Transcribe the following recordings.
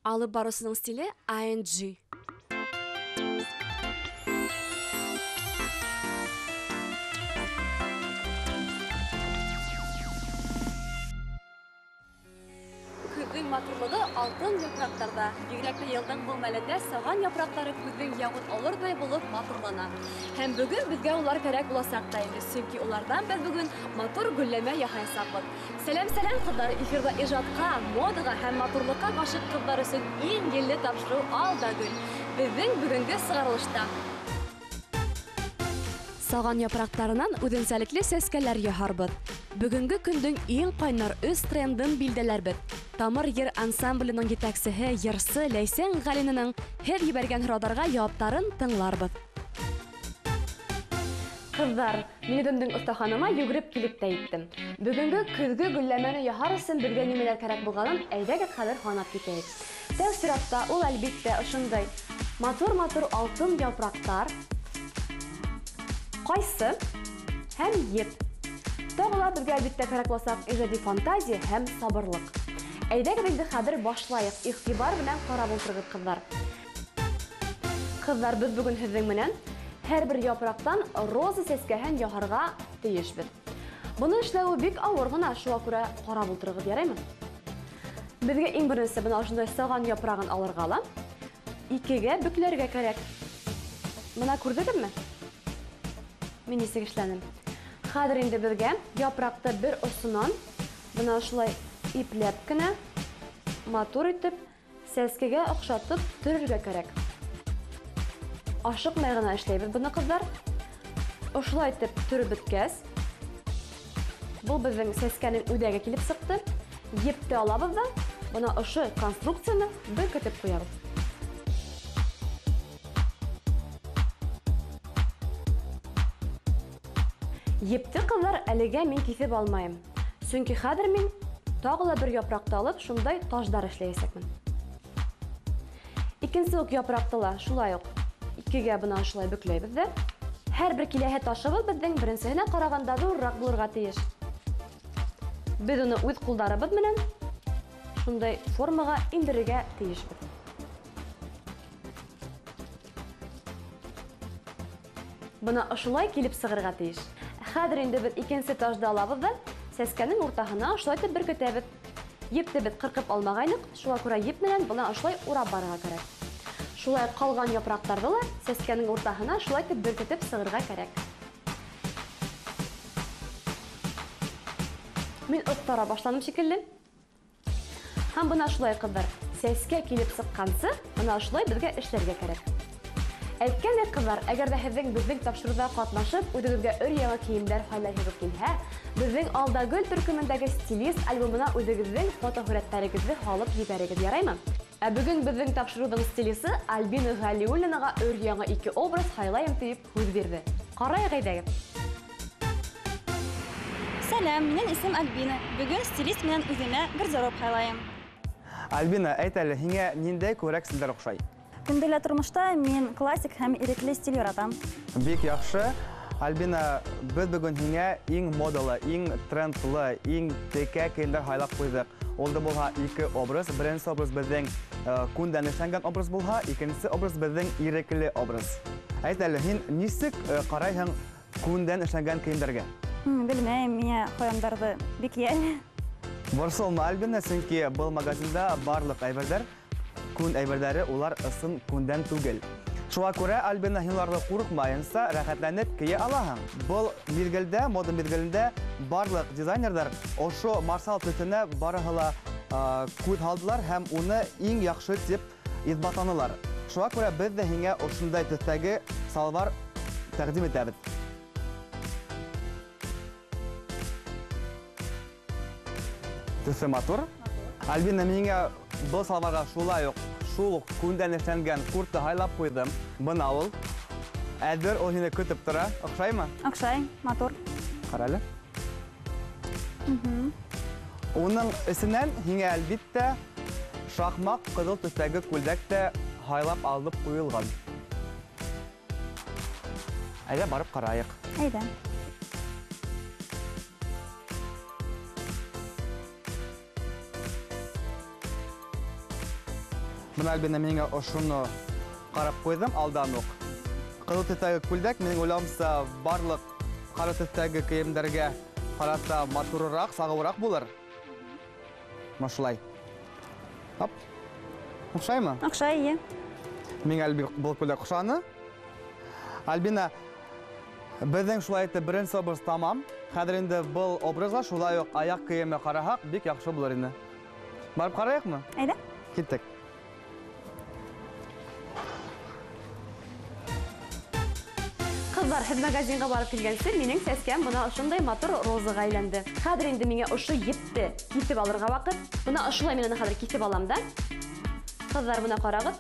Алып барыусының стиле ANG. Көҙҙөң матурлығы алтын япраҡтарҙа. Бигерәк тә йылдың был мәлендә саған япраҡтары күҙҙең яуын алырҙай булып матурлана. Һәм бөгөн беҙгә улар кәрәк буласаҡ та инде, сөнки уларҙан беҙ бөгөн матур гөлләмә яһаясаҡбыҙ. Сәләм, сәләм, ҡыҙҙар! Эфирҙа ижадҡа, модаға һәм матурлыҡҡа ғашиҡ ҡыҙҙар өсөн иң елле тапшырыу «Ал да гөл». Беҙҙең бөгөнгө сығарылышта саған япраҡтарынан үҙенсәлекле сәскәләр яһарбыҙ. Бөгөнгө көндөң иң ҡайнар өс трендын билдәләрбеҙ. Тамыр йыр ансамбленың етәксеһе йырсы Ләйсән Ғәлинаның һеҙ ебәргән һорауҙарға яуаптарын тыңларбыҙ. Ҡыҙҙар, мин үҙемдең оҫтаханыма йүгереп килеп тә еттем. Бөгөнгө көҙгө гөлләмәне яһар өсөн беҙгә нимәләр кәрәк булғанын әйҙәгеҙ хәҙер һанап китәйек. Тәү сиратта ул әлбиттә ошондай матур-матур алтын япраҡтар, ҡайсы һәм еп. Тағы ла беҙгә әлбиттә кәрәк буласаҡ ижади фантазия һәм сабырлыҡ. Әйҙәгеҙ инде хәҙер башлайыҡ. Иғтибар менән ҡарап ултырығыҙ, ҡыҙҙар. Ҡыҙҙар, беҙ бөгөн һеҙҙең менән һәр бер япраҡтан роза сәскәһен яһарға тейешбеҙ. Быны эшләүе бик ауыр ғына, шуға күрә ҡарап ултырығыҙ, яраймы? Беҙгә иң беренсе бына ошондай саған япрағын алырға ла икегә бөкләргә кәрәк. Бына күрҙегеҙме? Мин нисек эшләнем. Хәҙер инде беҙгә япраҡты бер осонан бына ошолай ипләп кенә матур итеп сәскәгә оҡшатып төрөргә кәрәк. Ашыҡмай ғына эшләйбеҙ быны, ҡыҙҙар. Ошолай итеп төрөп бөткәс, был беҙҙең сәскәнең үҙәге килеп сыҡты. Епте алабыҙ ҙа бына ошо конструкцияны беркетеп ҡуябыҙ. Епте, ҡыҙҙар, әлегә мин киҫеп алмайым. Сөнки хәҙер мин тағы ла бер япраҡты алып, шундай таждар эшләйәсәкмен. Икенсе үк япраҡты ла шулай уҡ икегә бына шулай бөкләйбеҙ ҙә. Һәр бер киләһе ташыбыҙ беҙҙең беренсеһенә ҡарағанда ҙурыраҡ булырға тейеш. Беҙ уны үҙ ҡулдарыбыҙ менән шундай формаға индерергә тейешбеҙ. Бына ошолай килеп сығырға тейеш. Хәҙер инде беҙ икенсе тажды алабыҙ ҙа сәскәнең уртаһына ошолай итеп беркетәбеҙ. Епте беҙ ҡырҡып алмағайныҡ, шуға күрә еп менән бына ошолай урап барырға кәрәк. Шулай ҡалған япраҡтарҙы ла сәскәнең уртаһына шулай итеп беркетеп сығырға кәрәк. Мин оҫтара башланым шикелле. Һәм бына шулай, ҡыҙҙар, сәскә килеп сыҡҡансы, бына ошолай беҙгә эшләргә кәрәк. Әйткәндәй, ҡыҙҙар, әгәр ҙә һеҙҙең беҙҙең тапшырыуҙа ҡатнашып, үҙегеҙгә өр-яңы кейемдәр һайлайһығыҙ килһә, беҙҙең «Ал да гөл» төркөмөндәге стилист альбомына үҙегеҙҙең фотоһүрәттәрегеҙҙе һалып ебәрегеҙ, яраймы? Ә бөгөн беҙҙең тапшырыуҙың стилисы Альбина Ғәлиуллинаға өр-яңы ике образ һайлайым тиеп һүҙ бирҙе. Ҡарайыҡ әйҙәгеҙ. Сәләм, минең исем Альбина. Бөгөн стилист менән үҙемә гардероб һайлайым. Альбина, әйт әле, һиңә ниндәй күберәк стилдәр оҡшай? Көндәлек тормошта мин классик һәм ирекле стиль яратам. Бик яҡшы. Альбина, беҙ бөгөн һиңә иң модалы, иң трендлы, иң текә кейемдәр һайлап ҡуйҙыҡ. Ул да булһа ике образ. Беренсе образ беҙҙең күндән эшләнгән образ булһа, икенсе образ беҙҙең ирекле образ. Әйт әле, һин нисек ҡарайһың күндән эшләнгән кейемдәргә? Белмәйем, миңә ҡойомдарҙы бик йәл. Борсолма, Альбина, сөнки был магазинда барлыҡ әйберҙәр күн әйберҙәре, улар ысын күндән түгел. Шуға күрә, Альбина, һин уларҙы ҡурҡмайынса рәхәтләнеп кейә алаһың. Был миҙгелдә, мода миҙгелендә барлыҡ дизайнерҙар ошо марсал төҫөнә барыһы ла күҙ һалдылар һәм уны иң яҡшы тип иҫбатланылар. Шуға күрә беҙ ҙә һиңә ошондай төҫтәге салбар тәҡдим итәбеҙ. Төҫө матур. Альбина, миңә был салбарға шулай уҡ шул уҡ күндән эшләнгән куртка һайлап ҡуйҙым. Бына ул. Әҙер, ул һине көтөп тора. Оҡшаймы? Оҡшай, матур. Ҡара әле. Уның эсенән һиңә әлбиттә шаҡмаҡ ҡыҙыл төҫтәге күлдәк тә һайлап алып ҡуйылған. Әйҙә барып ҡарайыҡ. Әйҙә. Бына, Альбина, миңә ошоно ҡарап ҡуйҙым алдан уҡ. Ҡыҙыл төҫтәге күлдәк, минең уйлауымса, барлыҡ ҡара төҫтәге кейемдәргә ҡарата матурыраҡ, сағыуыраҡ булыр. Шулай. Оп. Оҡшаймы? Оҡшай, эйе. Миңә был күлдәк оҡшаны. Альбина, беҙҙең шулай итеп беренсе образ тамам. Хәҙер инде был образға шулай уҡ аяҡ кейеме ҡараһаҡ, бик яҡшы булыр ине. Барып ҡарайыҡмы? Әйҙә. Киттек. Ҡыҙҙар, һеҙ магазинға барып килгәнсе, минең сәскәм бына ошондай матур розаға әйләнде. Хәҙер инде миңә ошо епте киҫеп алырға ваҡыт. Бына ошолай мин уны хәҙер киҫеп алам да. Ҡыҙҙар, бына ҡарағыҙ.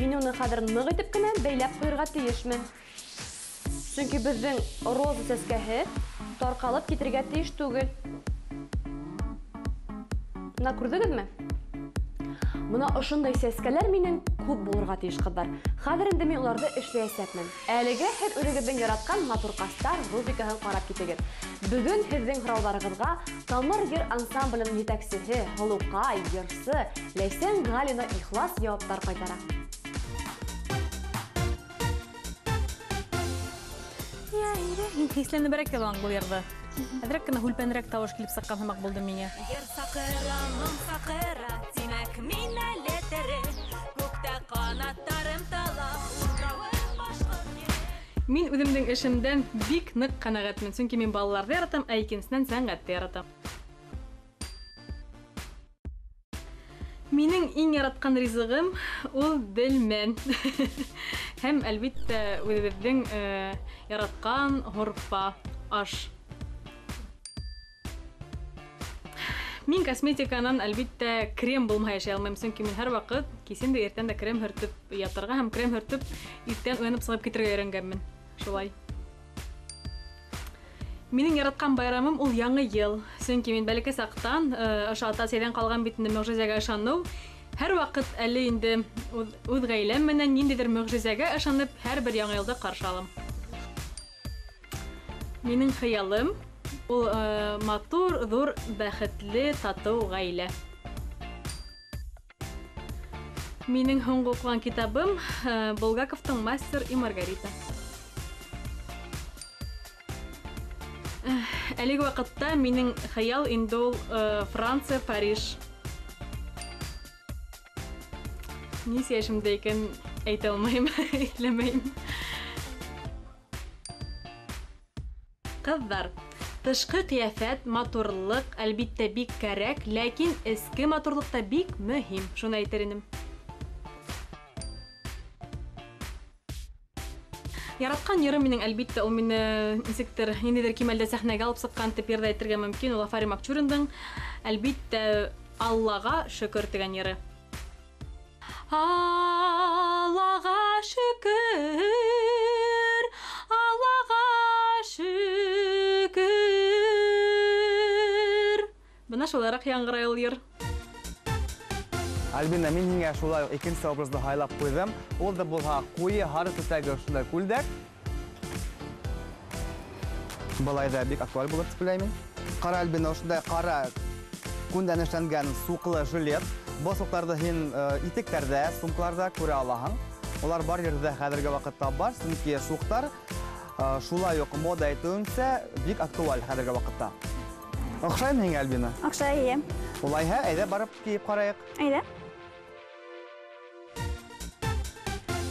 Мин уны хәҙер ныҡ итеп кенә бәйләп ҡуйырға тейешмен. Сөнки беҙҙең роза сәскәһе тарҡалып китергә тейеш түгел. Бына күрҙегеҙме? Бына ошондай сәскәләр минең күп булырға тейеш, ҡыҙҙар. Хәҙер инде мин уларҙы эшләйәсәкмен. Әлегә һеҙ үҙегеҙҙең яратҡан матурҡастар рубрикаһын ҡарап китегеҙ. Бөгөн һеҙҙең һорауҙарығыҙға Тамыр йыр ансамблының етәксеһе, һылыуҡай, йырсы Ләйсән Ғәлина ихлас яуаптар ҡайтара. Һин хисләнеберәк ялан был йырҙы. Әҙерәк кенә һүлпәнерәк тауыш килеп сыҡҡан һымаҡ булды миңә. Йыр саҡыра, моң саҡыра, тимәк мин әле тере. Күктә ҡанаттарым тала, урауым башҡорт ере. Мин үҙемдең эшемдән бик ныҡ ҡәнәғәтмен, сөнки мин балаларҙы яратам, ә икенсенән сәнғәтте яратам. Минең иң яратҡан ризығым ул белмән. Һәм әлбиттә үҙебеҙҙең яратҡан һорпа, аш. Мин косметиканан әлбиттә крем булмаһа йәшәй алмайым, сөнки мин һәр ваҡыт кисен дә иртән дә крем һөртөп ятырға һәм крем һөртөп иртән уянып сығып китергә өйрәнгәнмен. Шулай. Минең яратҡан байрамым ул Яңы йыл. Сөнки мин бәләкәй саҡтан ошо ата-әсәйҙән ҡалған бит инде мөғжизәгә ышаныу. Һәр ваҡыт әле инде үҙ ғаиләм менән ниндәйҙер мөғжизәгә ышанып, һәр бер Яңы йылды ҡаршы алам. Минең хыялым ул матур, ҙур, бәхетле, татыу ғаилә. Минең һуңғы уҡыған китабым Булгаковтың «Мастер и Маргарита». Әлеге ваҡытта минең хыял инде ул Франция, Париж. Нисә йәшемдә икән әйтә алмайым, иҫләмәйем. Ҡыҙҙар, тышҡы ҡиәфәт, матурлыҡ әлбиттә бик кәрәк, ләкин эске матурлыҡ та бик мөһим, шуны әйтер инем. Яратҡан йырым минең әлбиттә ул мине нисектер, ниндәйҙер кимәлдә сәхнәгә алып сыҡҡан тип йырҙы әйтергә мөмкин. Ул Афарим Акчуриндың әлбиттә Аллаға шөкөр тигән йыры. Аллаға шөкөр, Аллаға шөкөр. Бына шулайыраҡ яңғырай ул йыр. Альбина, мин һиңә шулай уҡ икенсе образды һайлап ҡуйҙым. Ул да булһа ҡуйы һары төҫтәге ошондай күлдәк. Былай ҙа бик актуаль булыр тип уйлайым. Ҡара, Альбина, ошондай ҡара күндән эшләнгән суҡлы жилет. Был суҡтарҙы һин итектәрҙә, сумкаларҙа күрә алаһың. Улар бар ерҙә хәҙерге ваҡытта бар, сөнки суҡтар шулай уҡ мода әйтеүенсә бик актуаль хәҙерге ваҡытта. Оҡшаймы һиңә, Альбина? Оҡшай, эйе. Улайһа, әйҙә барып кейеп ҡарайыҡ. Әйҙә.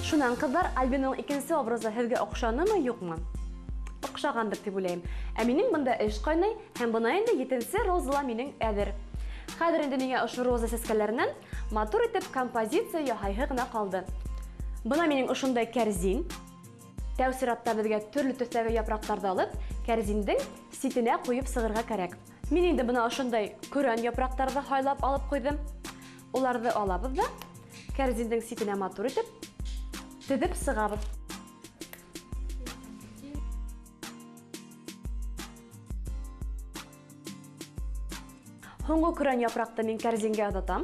Шунан, ҡыҙҙар, Альбинаның икенсе образы һеҙгә оҡшанымы, юҡмы? Оҡшағандыр тип уйлайым. Ә минең бында эш ҡайнай, һәм бына инде етенсе розала минең әҙер. Хәҙер инде миңә ошо роза сәскәләренән матур итеп композиция яһайһы ғына ҡалды. Бына минең ошондай кәрзин. Тәү сиратта беҙгә төрлө төҫтәге япраҡтарҙы алып, кәрзиндең ситенә ҡуйып сығырға кәрәк. Мин инде бына ошондай көрән япраҡтарҙы һайлап алып ҡуйҙым. Уларҙы алабыҙ ҙа кәрзиндең ситенә матур итеп теҙеп сығабыҙ. Һуңғы көрән япраҡты мин кәрзингә оҙатам.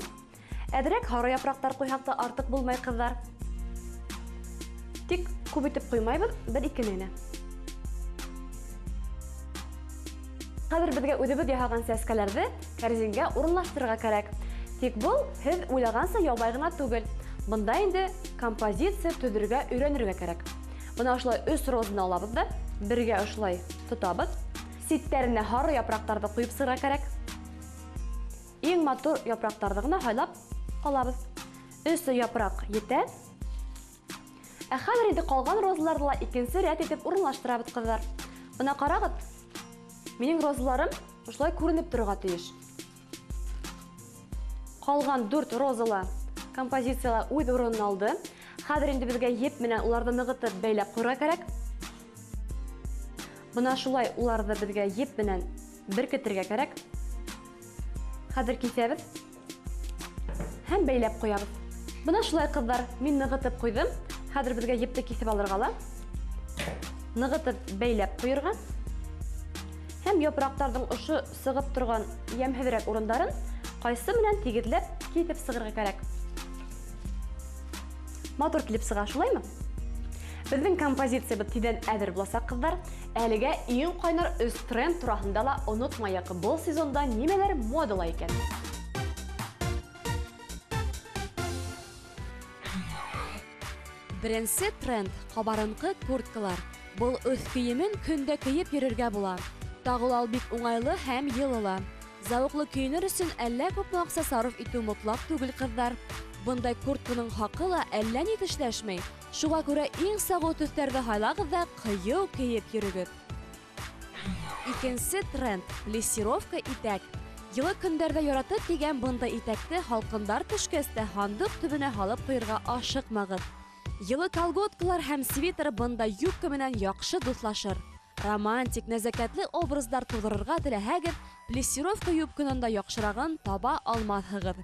Әҙерәк һары япраҡтар ҡуйһаҡ та артыҡ булмай, ҡыҙҙар. Тик күп итеп ҡуймайбыҙ, бер икене генә. Хәҙер беҙгә үҙебеҙ яһаған сәскәләрҙе кәрзингә урынлаштырырға кәрәк. Тик был һеҙ уйлағанса ябай ғына түгел. Бында инде композиция төҙөргә өйрәнергә кәрәк. Бына ошолай 3 розаны алабыҙ ҙа, бергә ошолай тотабыҙ. Ситтәренә һары япраҡтарҙы ҡуйып сығырға кәрәк. Иң матур япраҡтарҙы ғына һайлап алабыҙ. 3 япраҡ етә. Ә хәҙер инде ҡалған розаларҙы ла икенсе рәт итеп урынлаштырабыҙ, ҡыҙҙар. Бына ҡарағыҙ, минең розаларым ошолай күренеп торорға тейеш. Ҡалған 4 розала композицияла үҙ урынын алды. Хәҙер инде беҙгә еп менән уларҙы нығытып бәйләп ҡуйырға кәрәк. Бына шулай уларҙы беҙгә еп менән беркетергә кәрәк. Хәҙер киҫәбеҙ һәм бәйләп ҡуябыҙ. Бына шулай, ҡыҙҙар, мин нығытып ҡуйҙым. Хәҙер беҙгә епте киҫеп алырға ла, нығытып бәйләп ҡуйырға. Һәм япраҡтарҙың ошо сығып торған йәмһеҙерәк урындарын ҡайсы менән тигеҙләп киҫеп сығырға кәрәк. Матур килеп сыға, шулаймы? Беҙҙең композициябыҙ тиҙҙән әҙер буласаҡ, ҡыҙҙар. Әлегә иң ҡайнар 3 тренд тураһында ла онотмайыҡ. Был сезонда нимәләр модала икән? Беренсе тренд ҡабарынҡы курткалар. Был өҫ кейемен көндә кейеп йөрөргә була. Тағы ла ул бик уңайлы һәм йылы ла. Зауыҡлы кейенер өсөн әллә күпме аҡса сарыф итеү мотлаҡ түгел, ҡыҙҙар. Бындай куртканың хаҡы ла әллә ни тешләшмәй. Шуға күрә иң сағыу төҫтәрҙе һайлағыҙ ҙа ҡыйыу кейеп йөрөгөҙ. Икенсе тренд плиссировка итәк. Йылы көндәрҙә яратып кейгән бындай итәкте һалҡындар төшкәс тә һандыҡ төбөнә һалып ҡуйырға ашыҡмағыҙ. Йылы колготкалар һәм свитер бындай юбка менән яҡшы дуҫлашыр. Романтик, нәзәкәтле образдар тыуҙырырға теләһәгеҙ, плиссировка юбканан да яҡшырағын таба алмаҫһығыҙ.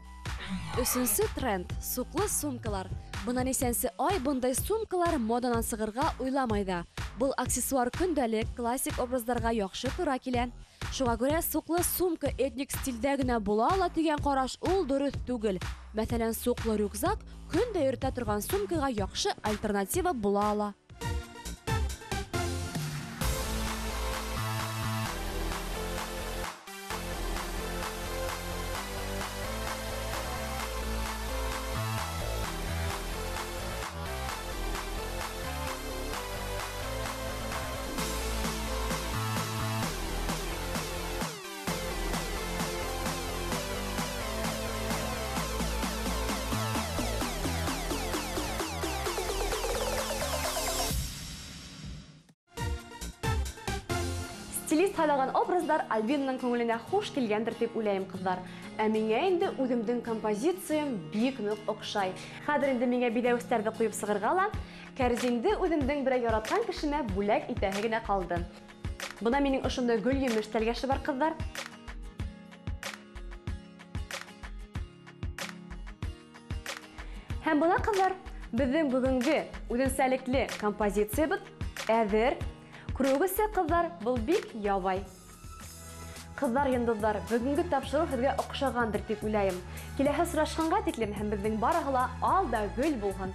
Өсөнсө тренд суҡлы сумкалар. Бына нисәнсе ай бындай сумкалар моданан сығырға уйламай ҙа. Был аксессуар көндәлек классик образдарға яҡшы тура килә. Шуға күрә суҡлы сумка этник стилдә генә була ала тигән ҡараш ул дөрөҫ түгел. Мәҫәлән, суҡлы рюкзак көндә йөрөтә торған сумкаға яҡшы альтернатива була ала. Стилист һайлаған образдар Альбинаның күңеленә хуш килгәндер тип уйлайым, ҡыҙҙар. Ә миңә инде үҙемдең композициям бик ныҡ оҡшай. Хәҙер инде миңә биҙәүестәрҙе ҡуйып сығырға ла, кәрзинде үҙемдең берәй яратҡан кешемә бүләк итәһе генә ҡалды. Бына минең ошондай гөл емеш тәлгәше бар, ҡыҙҙар. Һәм бына, ҡыҙҙар, беҙҙең бөгөнгө үҙенсәлекле композициябыҙ әҙер. Күреүегеҙсә, ҡыҙҙар, был бик ябай. Ҡыҙҙар, йондоҙҙар, бөгөнгө тапшырыу һеҙгә оҡшағандыр тип уйлайым. Киләһе осрашҡанға тиклем һәм беҙҙең барыһы ла ал да гөл булһын.